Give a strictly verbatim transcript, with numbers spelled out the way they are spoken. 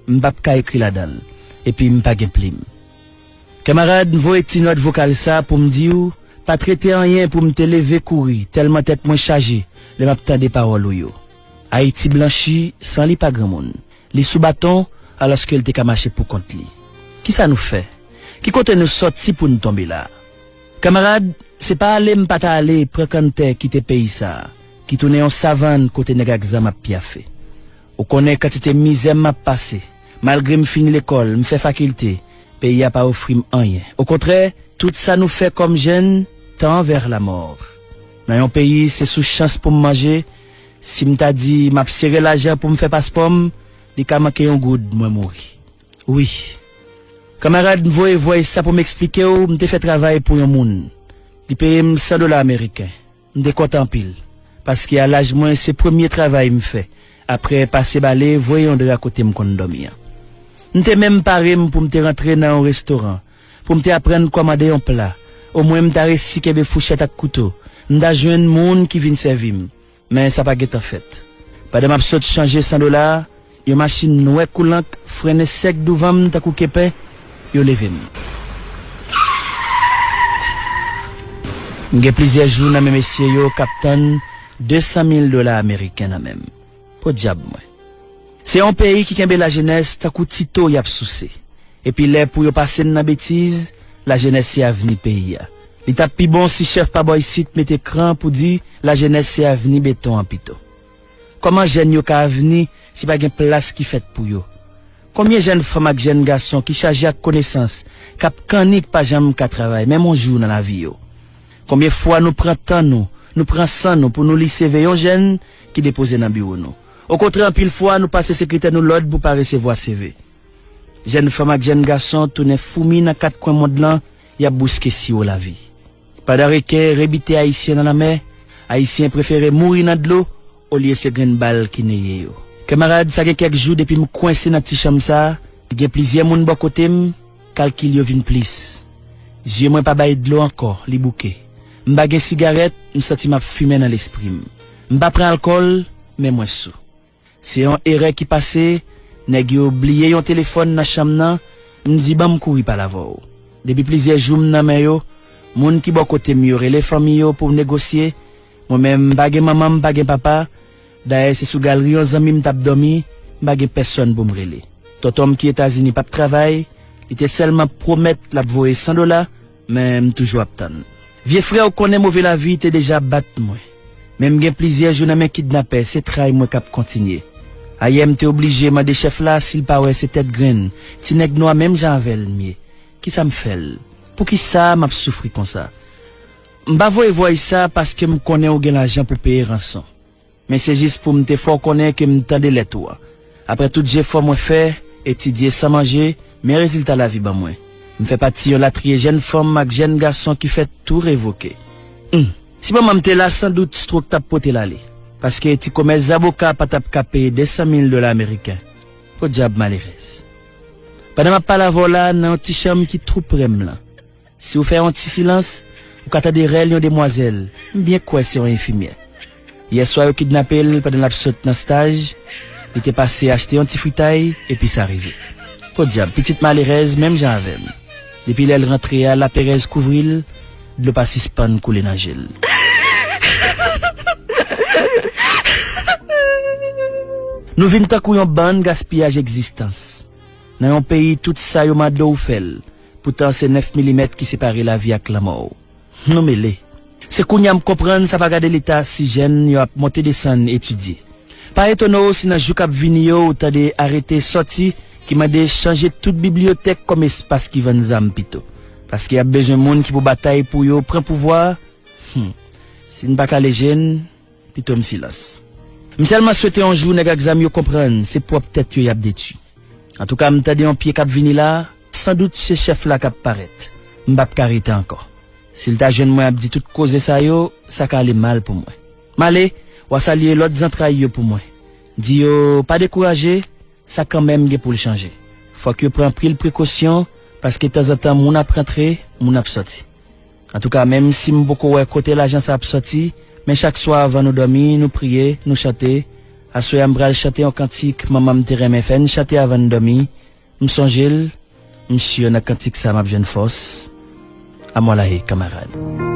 m p ap ka ekri ladan l, epi m pa gen plim. Kanmarad, m voye ti nòt vokal sa pou m di w, pa t rete anyen pou m te leve kouri, tèlman tèt mwen chaje lè m ap tande pawòl ou yo. Ayiti blanchi san li pa granmoun. Li sou baton, alòske l te ka mache pou kont li. Kisa nou fè? Ki kote nou sòti pou n tonbe la a? Kanmarad, se pa ale m pa ta ale pran kanntè kite peyi sa a, ki tounen yon savann kote nèg ak zam ap pyafe. Ou konnen kantite mizè m ap pase. Malgre m fini lekòl, m fè fakilte, peyi a pa ofri m anyen. Okontrè, tout sa nou fè kòm jèn, tend vers la mort. Nan yon peyi, se sou chans pou m manje, si m ta di m ap sere lajan pou m fè paspò m, li ka manke yon goud, mwen mouri. Wi. Kanmarad, m voye vòy sa pou m eksplike w, m te fè travay pou yon moun. Li peye m san dola ameriken. M te kontan anpil, paske a laj mwen, se premye travay m fè, apre pase bale, voye yon dra kote m konn dòmi an. M te menm pare m pou m te rantre nan yon restoran, pou m te aprann kòmande yon pla, omwen m ta resi kenbe fouchèt ak kouto, m ta jwenn moun ki vin sèvi m. Men sa pa gentan fèt. Pandan m ap sot chanje san dola a, yon machin nwè kou lank frennen sèk douvan m tankou kepen, yo leve m. M gen plizyè jou nan men mesye yo k ap tann de san mil dola ameriken nan men m. Podyab mwen. Se yon peyi ki kenbe lajenès tankou tito y ap souse. Epi lè pou yo pase n nan betiz, lajenès se avni peyi a. Li t ap pi bon si chèf pa bò isit mete kran pou di lajenès se avni beton an pito. Kòman jèn yo ka avni si pa gen plas ki fèt pou yo? Konbyen jèn fanm ak jèn gason ki chaje ak konesans, k ap kannik pa janm ka travay menm yon jou nan lavi yo? Konbyen fwa nou pran tan nou, nou pran san nou pou nou li seve yon jèn ki depoze nan biwo nou? Okontrè, anpil fwa, nou pase sekretè nou lòd pou pa resevwa seve. Jèn fanm ak jèn gason tounen foumi nan kat kwen mond lan, y ap bouske siwo lavi. Pandan reken rebite Ayisyen nan lanmè, Ayisyen prefere mouri nan dlo olye se grenn bal ki neye yo. Kanmarad, sa gen kèk jou depi m kwense nan ti chanm sa a, gen plizyè moun bò kote m, kalkil yo vin plis. Zye mwen pa bay dlo ankò, li bouke. M pa gen sigarèt, m santi m ap fimen nan lespri m. M pa pran alkòl, men mwen sou. Se yon erè ki pase, nèg yo bliye yon telefòn nan chanm nan, m di ban m kouri pale avè w. Depi plizyè jou m nan men yo, moun ki bò kote m yo rele fanmi yo pou negosye, mwen menm m pa gen manman, m pa gen papa, dayè se sou galri yon zanmi m t ap dòmi, m pa gen pèsòn pou m rele. Tonton m ki Etazini p ap travay, li te sèlman pwomèt l ap voye san dola, men m toujou ap tann. Vye frè, ou konnen move lavi te deja bat mwen. Men m gen plizyè jou nan men kidnapè, se tray mwen k ap kontinye. Ayè m te oblije mande chèf la si l pa wè se tèt grenn, ti nèg nwa menm jan avè l m ye. Kisa m fè l? Poukisa m ap soufri konsa? M pa voye vòy sa paske m konnen ou gen lajan pou peye ranson. Men se jis pou m te fè w konnen ke m tande lèt ou a. Apre tout jefò mwen fè, etidye san manje, men rezilta lavi ban mwen. M fè pati yon latriye jèn fanm ak jèn gason ki fè tou revoke. Humm. Si manman m te la, sandout stwok t ap pote l ale. Paske ti komès zaboka pa t ap ka peye de san mil dola ameriken. Podyab malerèz. Pandan m ap pale avè w la, nan yon ti chanm ki tou pre m lan. Si w fè yon ti silans, ou ka tande rèl yon demwazèl. M byen kwè se yon enfimyè. Yèswa yo kidnape l pandan l ap sot nan staj. Li te pase achte yon ti fritay, epi sa rive. Podyab, pitit malerèz menm jan avè m. Depi lè l rantre a, laperèz kouvri l, dlo pa sispann koule nan je l. Nou vin tankou yon bann gaspiyaj egzistans. Nan yon peyi, tout sa yo mande w, ou fè l. Poutan, se nèf milimèt ki separe lavi ak lanmò w. Nou mele. Se kounye a m konprann sa pa gade leta si jèn yo ap monte desann etidye. Pa etone w si nan jou k ap vini yo, ou tande arete sòti ki mande chanje tout bibliyotèk kòm espas ki vann zam pito. Paske y ap bezwen moun ki pou batay pou yo pran pouvwa a. Humm. Si n pa kale je n, pito m silans. M sèlman swete yon jou nèg ak zam yo konprann se pwòp tèt yo y ap detwi. Antouka, m tande yon pye k ap vini la, sandout se chèf la k ap parèt. M p ap ka rete ankò. Si l ta jwenn mwen ap di tout koze sa yo, sa ka ale mal pou mwen. M ale, w a salye lòt zantray yo pou mwen. Di yo pa dekouraje, sa kanmenm gen pou l chanje. Fòk yo pran anpil prekosyon, paske tanzantan moun ap rantre, moun ap sòti. Antouka, menm si m poko wè kote lajan sa ap sòti, men chak swa avan nou dòmi, nou priye, nou chante, Aswè a m pral chante yon kantik manman m te renmen fè n chante avan n dòmi. M sonje l, m si nan kantik sa m ap jwenn fòs. Amwalahe, kanmarad.